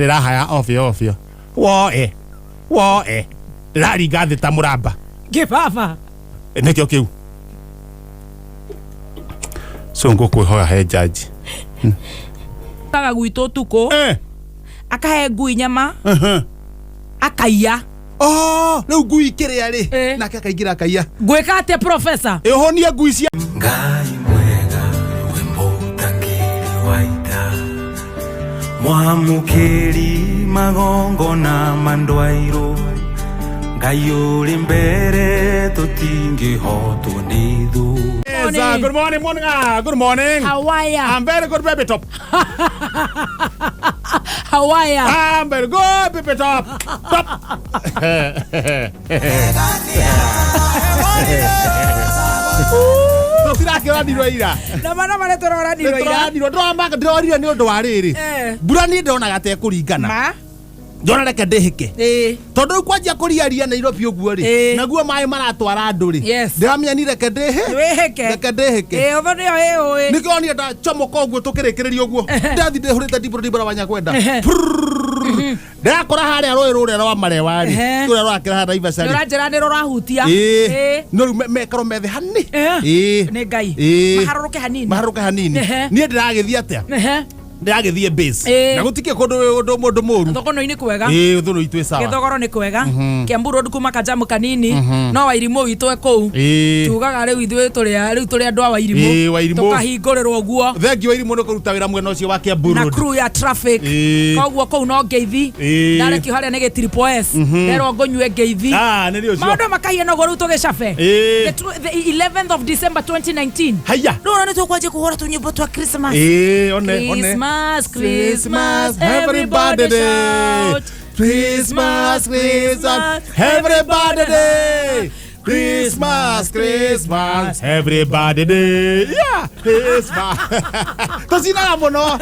Ndĩrahaya ovyo ovyo. Woe. Woe. Ndĩraringa thĩ ta mũramba. Kĩbaba. Nĩkĩo kĩu. So ngũkwĩhoya he jaji. Kaga gwitũ ũtukũ. Akahe ngui nyama. Akaiya. Oh, rĩu ngui ikĩrĩa rĩ. Nake akaingĩra akaiya. Ngwĩka atĩa professor? Ĩhonie ngui cia Ngai mwega wĩ mũtangĩri wa ita mwamũkĩri magongona mandwairũ Ngai ũrĩ mbere tũtingĩhotwo nĩ thũ. Yes, good morning, morning. Good morning. How are ya? I'm very good, baby top. How are ya? I'm very good, baby top. Top. Tũtirakĩoranirwo ira. Na mana marĩa tũroranirwo ira. Tũroranirwo, ndĩramaka ndĩrorire nĩ ũndũ wa rĩrĩ. Mbura niĩ ndonaga ta ĩkũringana. Ma. Ndona reke ndĩhĩke. Tondũ rĩu kwanjia kũriaria Nairobi ũguo rĩ, naguo maĩ maratwara andũ rĩ. Ndĩramenya ni reke ndĩhĩ. Wĩhĩke. Reke ndĩhĩke. Ĩĩ, ũthũ nĩyo ĩũĩ. Nĩkĩo niĩ ndacomoka ũguo tũkĩrĩkĩrĩria ũguo. Ndathi ndĩhũrĩte ndibũra ndibũra wanyakwenda. Ndĩrakora harĩa rũĩ rũrĩa rwa Marewa rĩ. Rũrĩa rũrakĩra harĩa Naivasha rĩ. Nĩũranjĩra nĩ rũrahutia. Ĩĩ. No rĩu mekorwo methe hani. Ĩĩ. Nĩ Ngai. Ĩĩ. Maharũrũke hanini. Maharũrũke hanini. Niĩ ndĩragĩthiĩ atĩa? Ndĩragĩthiĩ base. Na gũtikĩ kũndũ ũndũ mũndũ mũru. Thũgũnũ-inĩ kwega. Ĩĩ, thũgũnũ itũ ĩ sawa. Gĩthogoro nĩ kwega. Kiambu Road kuma kajamu kanini. No Wairimũ witũ e kũu. Tugaga rĩu ithuĩ tũrĩ rĩu tũrĩ andũ a Wairimũ. Ĩĩ, Wairimũ. Tũkahingũrĩrwo ũguo. Thengiũ Wairimũ nĩ kũruta wĩra mwena ũcio wa Kiambu Na Road. crew ya traffic. Koguo kũu no ngeithi. Ndarekio harĩa nĩ gĩ triple S. Nderwo ngũnyue ngeithi. Ah, nĩ ũcio. Maũndũ makahiana ũguo rĩu tũgĩcabe. The 11th of December 2019. Haiya. Rĩu ona nĩ tũkwanjia kũhũra tũnyĩmbo twa Christmas. Ĩĩ, one, one. Christmas, Christmas, everybody shout. Christmas, Christmas, everybody day. Christmas, Christmas, everybody day. Yeah, Christmas. Tũcinaga mũno.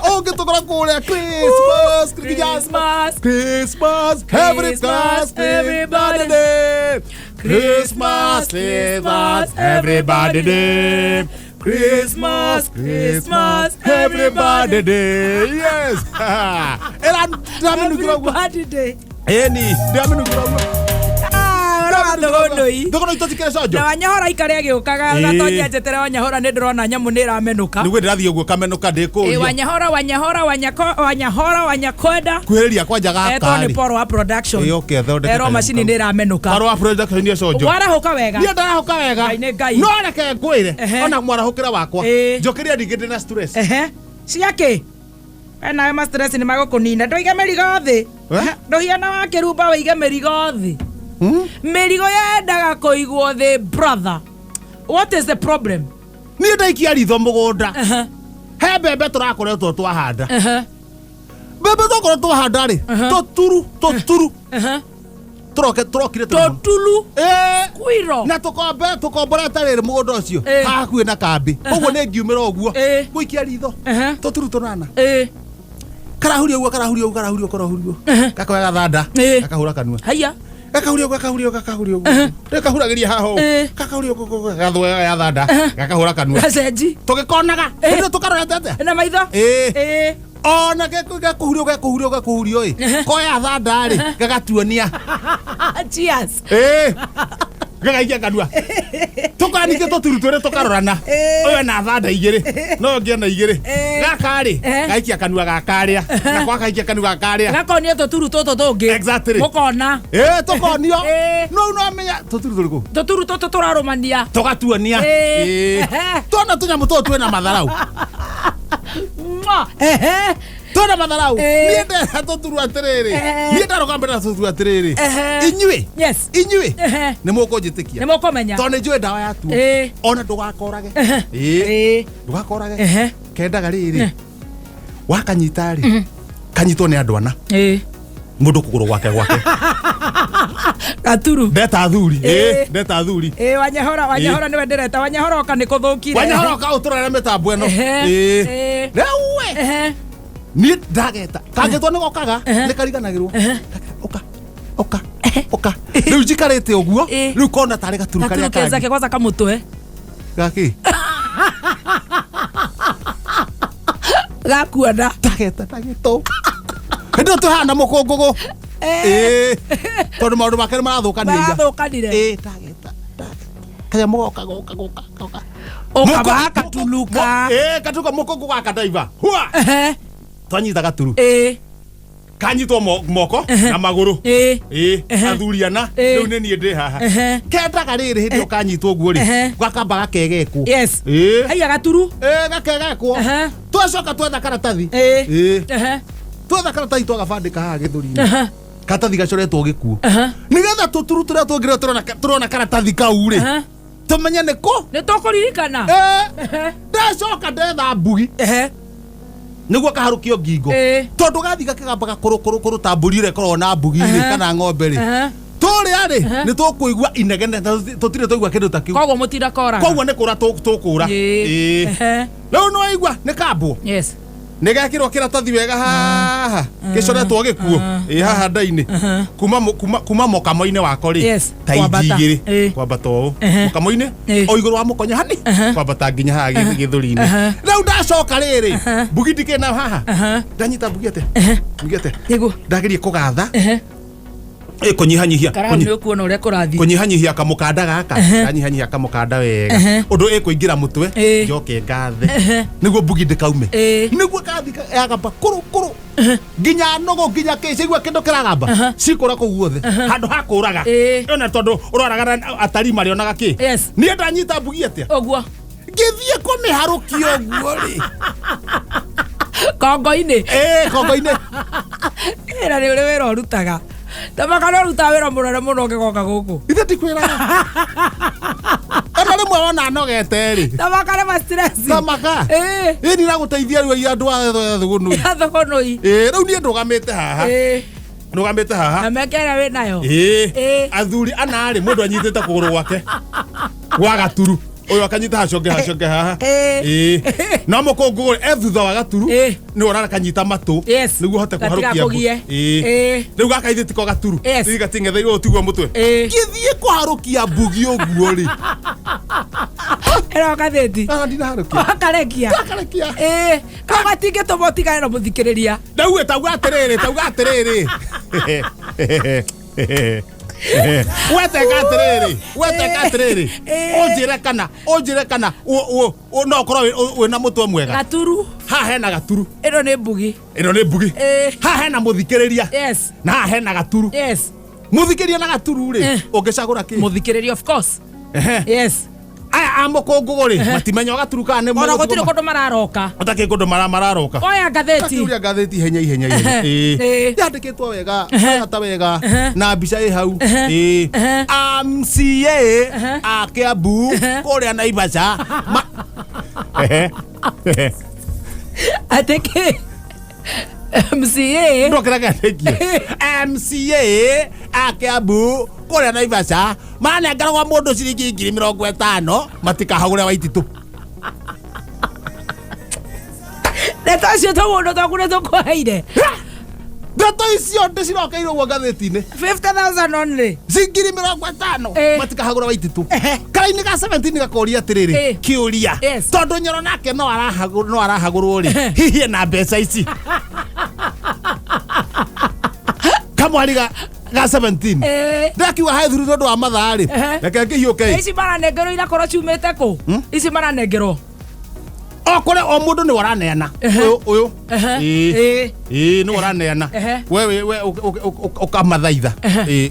Ũngĩtũkora kũrĩa Christmas, Christmas, Christmas, every Christmas, everybody day. Christmas, Christmas, everybody day. Christmas, Christmas, everybody day. Yes. Ĩra ndĩramenukĩra ũguo. Everybody day. Ĩni, ndĩramenukĩra ũguo. Thũgũnũi. Thũgũnũi tũtikĩrĩ conjo. Na Wanyahora aikare agĩũkaga gatonye njetere Wanyahora nĩ ndĩrona nyamũ nĩ ĩramenũka. Nĩguo ndĩrathiĩ ũguo kamenũka ndĩkũria. Wanyahora, Wanyahora, Wanyahora, Wanyakwenda. Kuhĩrĩria kwanja gaka. Etwo nĩ Paul wa production. Ĩĩ, oke athondeke Erwo macini nĩ ĩramenũka. Paul wa production nĩ conjo. Warahũka wega. Niĩ ndarahũka wega. Ngai nĩ Ngai. No reke ngwĩre ona mwarahũkĩra wakwa. Njũkĩria ningĩ ndĩna stress. Ciakĩ? We nawe ma stress nĩ magũkũnina. Ndũige mĩrigo thĩ. Ndũhiana wa kĩrumba wĩige mĩrigo thĩ. Mĩrigo yendaga kũigwo thĩ brother. What is the problem? Niĩ ndaikia ritho mũgũnda. He mbembe tũrakoretwo twahanda. Mbembe twakorwo twahanda rĩ, tũturu, tũturu. Tũroke tũrokire tũtulu. Kwiro. Na tũkombe tũkomborete rĩrĩ mũgũnda ũcio. Hakuhĩ na kambĩ. Ũguo nĩ ngiumĩra ũguo. Ngũikia ritho. Tũturu tũnana. Karahuria ũguo karahuria ũguo karahuria ũguo karahuria ũguo. Gakoya gathanda. Gakahũra kanua. Haiya. Gakahuria ũguo gakahuria ũguo gakahuria ũguo. Gakahuragĩria haha ũũ. Gakahuria ũguo gathwoya ya thanda. Gakahũra kanua. Gacenji. Tũgĩkonaga. Hĩndĩ tũkarorete atĩa? Na maitho. Ona gekuhurio gekuhurio gekuhurio ĩ. Koya thanda rĩ gagatuonia. Cheers. Gagaikia kanua. Tũkaningĩ tũturu twĩrĩ tũkarorana. Ũyũ ena thanda igĩrĩ. No ũngĩ ena igĩrĩ. Gaka rĩ gaikia kanua gakarĩa. Nako gakaikia kanua gakarĩa. Gakonio tũturu tũtũ tũngĩ. Exactly. Mũkona. Tũkonio. No no menya tũturu tũrĩkũ? Tũturu tũtũ tũrarũmania. Tũgatuonia. Tuona tũnyamũ tũtũ twĩna matharau. Twĩna matharau. Niĩ ndera tũturu atĩrĩrĩ. Niĩ ndarũgama mbere ya tũturu atĩrĩrĩ. Inyuĩ. Inyuĩ. Nĩ mũkũnjĩtĩkia. Nĩ mũkũmenya. Tondũ nĩ njũĩ ndawa yatuo. Ona ndũgakorage. Ndũgakorage. Kendaga rĩrĩ. Wakanyita rĩ. Kanyitwo nĩ andũ ana. Mũndũ kũgũrũ gwake gwake. Gaturu. Ndeta athuri. Ndeta athuri. Wanyahora, Wanyahora nĩwe ndĩreta. Wanyahora oka nĩ kũthũkire. Wanyahora oka ũtũrore mĩtambo ĩno. Rĩu we. Niĩ ndageta. Kangĩtwo nĩ gokaga nĩ kariganagĩrwo. Ũka. Ũka. Ũka. Rĩu njikarĩte ũguo. Rĩu kona tarĩ gaturu karĩa Gaturu kangĩ. kezake kwanza kamũtwe. Gakĩ? Gakuona. Ndageta ndagĩtũ hĩndĩ ĩyo twĩhana mũkũngũgũ. Ĩĩ, tondũ maũndũ make nĩ marathũkanire ira. Marathũkanire. Ĩĩ, ndageta ndageta kanyamũ goka goka goka goka. Ũkaba gatuluka. Ĩĩ, gaturuka mũkũngũ gaka ndaiva hua. Twanyita gaturu. Kanyitwo moko na magũrũ. Ĩĩ, athuri ana. Rĩu nĩ niĩ ndĩ haha. Kendaga rĩrĩ hĩndĩ ĩyo kanyitwo ũguo rĩ, gakamba gakegekwo. Yes. Ĩĩ. Haiya gaturu. Ĩĩ, gakegekwo. Twacoka twetha karatathi. Ĩĩ. Twetha karatathi twagabandĩka haha gĩthũri-inĩ. Karatathi gacoretwo gĩkuũ. Nĩgetha tũturu tũrĩa tũngĩrĩa tũrona karatathi kau rĩ, tũmenye nĩ kũ. Nĩ tũkũririkana. Ĩĩ. Ndacoka ndetha mbugi. Nĩguo kaharũkio ngingo. Tondũ gathi gakĩgambaga kũrũ kũrũ kũrũ ta mbũri ĩrĩa ĩkoragwo na mbugi rĩ, kana ng'ombe rĩ. Tũrĩa rĩ, nĩ tũkũigua inegene na tũtirĩ twaigua kĩndũ ta kĩu. Koguo mũtirakoraga. Koguo nĩ kũra tũkũra. Ĩĩ. Ĩĩ. Rĩu nĩ waigua nĩ kambwo. Yes. Nĩ gekĩrwo kĩratathi wega haha gĩcoretwo gĩkuũ. Ĩĩ, haha nda-inĩ. Kuma mũkamo-inĩ wako rĩ, ta inji Kwambata. igĩrĩ. Ĩĩ. Kwambata ũũ. Mũkamo-inĩ, o igũrũ wa mũkonyo hani, kwambata nginya haha gĩthũri-inĩ. Rĩu ndacoka rĩrĩ, mbugi ndikĩrĩ nayo haha. Ndanyita mbugi atĩa? Mbugi atĩa? Nĩguo. Ndageria kũgatha. Ĩ, kũnyihanyihia. Karamu nĩ ũkuona ũrĩa kũrathiĩ. Kũnyihanyihia kamũkanda gaka. Ndanyihanyihia kamũkanda wega. Ũndũ ĩkũingĩra mũtwe, njoke ngathe. Nĩguo mbugi ndĩkaume. Nĩguo gathi yagamba kũrũ kũrũ. Nginya nũgũ nginya kĩ ciaigua kĩndũ kĩragamba. Cikũra kũu guothe. Handũ ha kũraga. Ona tondũ ũroraga na atari marĩonaga kĩ. Yes. Niĩ ndanyita mbugi atĩa? Ũguo. Ngĩthiĩ kũmĩharũkia ũguo rĩ. Kongo-inĩ. Ĩĩ, kongo-inĩ. Ĩra nĩ ũrĩ wĩra ũrutaga. Tamaka no ũrutaga wĩra mũnene mũno ũngĩgoka gũkũ. Ithe ndikwĩraga. Ona rĩmwe wona nogete rĩ. Tamaka nĩ ma stress. Tamaka. Ĩĩ. Ĩĩ, ndiragũteithia rĩu ai andũ a thũgũnũi. Ya thũgũnũi. Ĩĩ, rĩu niĩ ndũgamĩte haha. Ndũgamĩte haha. Na meke ĩrĩa wĩ nayo. Ĩĩ. Ĩĩ. Athuri ana rĩ, mũndũ anyitĩte kũgũrũ gwake gwa gaturu. Ũyũ akanyita haconge haconge haha. Ĩĩ. Ĩĩ. No mũkũngũgũ e thutha wa gaturu. Ĩĩ. Nĩ ũrarakanyita matũ. Yes. Nĩguo ũhote kũharũkia mbu. Gatigakũgie. Ĩĩ. Ĩĩ. Rĩu gaka ithe tiko gaturu. Yes. Rĩu gating'etheirwo ũtiguo mũtwe. Ĩĩ. Ngĩthiĩ kũharũkia mbugi ũguo rĩ. Ĩno ngathĩti. Ah, ndinaharũkia. Wakarekia. Ndakarekia. Ĩĩ. Kau gatingĩtũma ũtigane na mũthikĩrĩria. Ndauga tauga atĩrĩrĩ, tauga atĩrĩrĩ. Weteka atĩrĩrĩ, weteka atĩrĩrĩ. Ĩĩ. Ũnjĩre kana, ũnjĩre kana no ũkorwo wĩna mũtwe mwega. Gaturu. Haha hena gaturu. Ĩno nĩ mbugi. Ĩno nĩ mbugi. Ĩĩ. Haha hena mũthikĩrĩria. Yes. Na haha hena gaturu. Yes. Mũthikĩrĩria na gaturu rĩ, ũngĩcagũra kĩ? Mũthikĩrĩria of course. Yes. Aya a mũkũngũgũ rĩ, matimenya gaturu kana nĩ Ona gũtirĩ kũndũ mararoka. Gũtakĩ kũndũ mararoka. Oya ngathĩti. Takĩũria ngathĩti ihenya ihenya ihenya. Ĩĩ. Ĩĩ. Yandĩkĩtwo wega, wega wega na mbica ĩ hau. Ĩĩ. MCA a Kiambu kũrĩa Naivasha. Atĩ kĩ? MCA. Ndokĩra gandĩkie. MCA a Kiambu kũrĩa Naivasha manengeragwo mũndũ ciringi 50,000 matikahagũre Waititũ. Ndeto icio tũmũndũ twaku nĩ tũkũheire. Ndeto icio ndĩcirokeire ũguo ngathĩti-inĩ. 50,000 only. 50,000 matikahagũra Waititũ. Karaini ga 17 gakoria atĩrĩrĩ, kĩũria. Yes. Tondũ Nyoro nake no arahagũrwo, no arahagũrwo rĩ, hihi ena mbeca ici. Kamwari ga 17. Ndakiuga hae thuru tondũ wa mathaa rĩ. Reke ngĩhiũke. Ici maranengerwo irakorwo ciumĩte kũ? Ici maranengerwo. O kũrĩa o mũndũ nĩwe ũraneana. Ũyũ, ũyũ. Ĩĩ. Ĩĩ. Ĩĩ, nĩwe ũraneana. We, we, we, ũkamathaitha. Ĩĩ,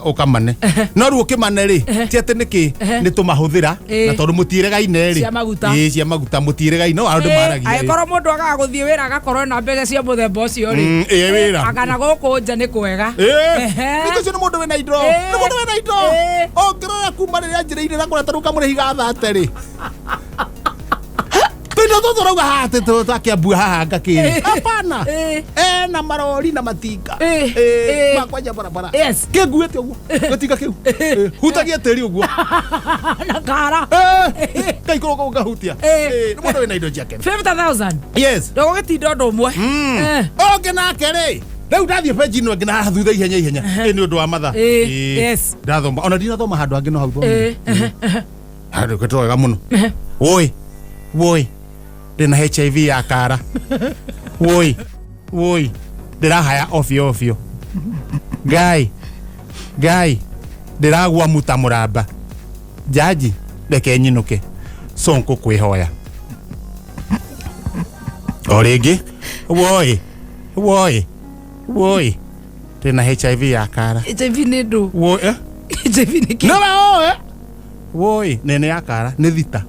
ũkamane. No rĩu ũkĩmane rĩ, ti atĩ nĩkĩ, nĩ tũmahũthĩra, na tondũ mũtiĩregaine rĩ. Cia maguta. Ĩĩ, cia maguta, mũtiĩregaine, no andũ maragia rĩ. Angĩkorwo mũndũ agaga gũthiĩ wĩra agakorwo na mbeca cia mũthemba ũcio rĩ. Ĩĩ, wĩra. Akana gũkũ nja nĩ kwega. Ĩĩ. Nĩ ũcio nĩ mũndũ wĩna indo. Ĩĩ. Nĩ mũndũ wĩna indo. Ĩĩ. Ũngĩrora kuma rĩrĩa anjĩrĩire na kũrĩa tarĩu kamũrĩhi ga thate rĩ. Tũindo tũtũ tũrauga haha atĩ twa Kiambu haha ngakĩrĩ. Hapana. Ena marori na matinga. Ĩĩ. Makwenja barabara. Yes. Kĩnguĩte ũguo. Gĩtinga kĩu. Ĩĩ. Hutagia tĩri ũguo. Na kara. Ĩĩ. Ngaikũrũka ũguo ngahutia. Ĩĩ. Ĩĩ, nĩ mũndũ wĩna indo ciake. 50,000. Yes. Ndũgũgĩtinda ũndũ ũmwe. Ũngĩ nake rĩ, rĩu ndathiĩ benji ĩno ĩngĩ na haha thutha ihenya ihenya. Ĩĩ, nĩ ũndũ wa mathaa. Ĩĩ. Ĩĩ. Yes. Ndathoma. Ona ndinathoma handũ hangĩ no hau thomire. Ĩĩ. Handũ kĩtwo wega mũno. Woi. Woi. Ndĩna HIV ya kara. Woi woi, ndĩrahaya obio obio. Ngai Ngai, ndĩragwa muta mũramba. Jaji, reke nyinũke. Sonko kwĩhoya o rĩngĩ. Woi woi woi, ndĩna HIV ya kara. HIV nĩ ndũ? Woi, eh? HIV nĩ kĩ? Nĩwe oe. Woi, nene ya kara nĩ thita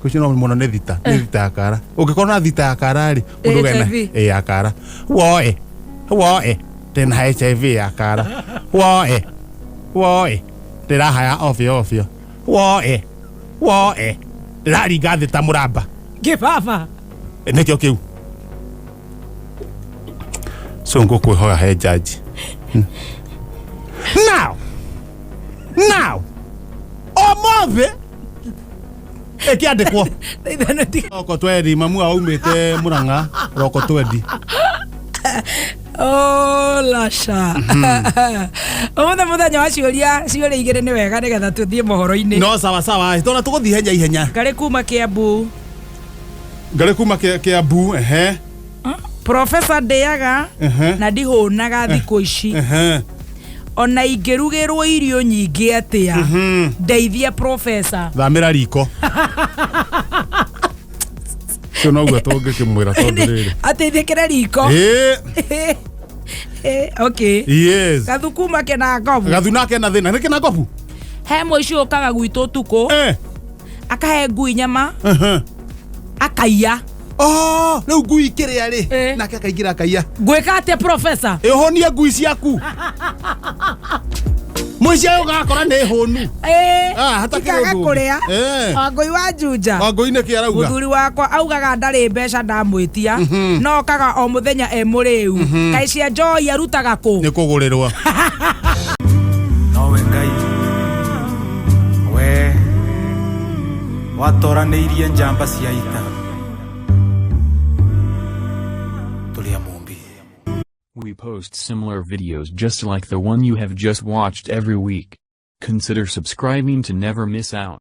kũcio no mũno, nĩ thita, nĩ thita ya kara. Ũngĩkorwo na thita ya kara rĩ, mũndũ gena HIV. Ĩ ya kara. Woi woi, ndĩna HIV ya kara. Woi woi, ndĩrahaya obio obio. Woi woi, ndĩraringa thĩ ta mũramba. Kĩbaba. Nĩkĩo kĩu so ngũkwĩhoya he jaji now now ũmũthĩ ĩkĩandĩkwo. Thaithano tiga. Roko twendi mamu aumĩte Mũrang'a roko twendi. Oh, lasha. Ũmũthĩ mũthenya wa ciũria, ciũria igĩrĩ nĩ wega nĩgetha tũthiĩ mohoro-inĩ. No sawa sawa, tona tũgũthiĩ ihenya ihenya. Ngarĩ kuma Kiambu. Ngarĩ kuma Kiambu, ehe. Profesa, ndĩaga na ndihũnaga thikũ ici. Ona ingĩrugĩrwo irio nyingĩ atĩa. Ndeithia, profesa. Thamĩra riko cio, noguo tũngĩkĩmwĩra tondũ rĩrĩ. Ateithĩkĩre riko. Ĩĩ. Okay. Yes. Gathukuma kena ngobu. Gathu nake na thĩna nĩ kĩna ngobu. He mũici ũkaga gwitũ ũtukũ, akahe ngui nyama, akaiya. Oh, rĩu ngui kĩrĩa rĩ, nake akaingĩra akaiya. Ngwĩka atĩa, profesa? Ĩhũnie ngui ciaku. Mũici ayũ gakora nĩ hũnu. Ah, hatakĩrĩ Ikaga ũndũ ũngĩ. kũrĩa. Wangũi wa Juja. Wangũi nĩkĩ arauga? Mũthuri wakwa augaga ndarĩ mbeca ndamwĩtia, no okaga o mũthenya e mũrĩu. Kaĩ cia njoi arutaga kũ? Nĩ kũgũrĩrwo. Nowe Ngai we watoranĩirie njamba cia ita tũrĩ a Mũmbi. We post similar videos just like the one you have just watched every week. Consider subscribing to never miss out.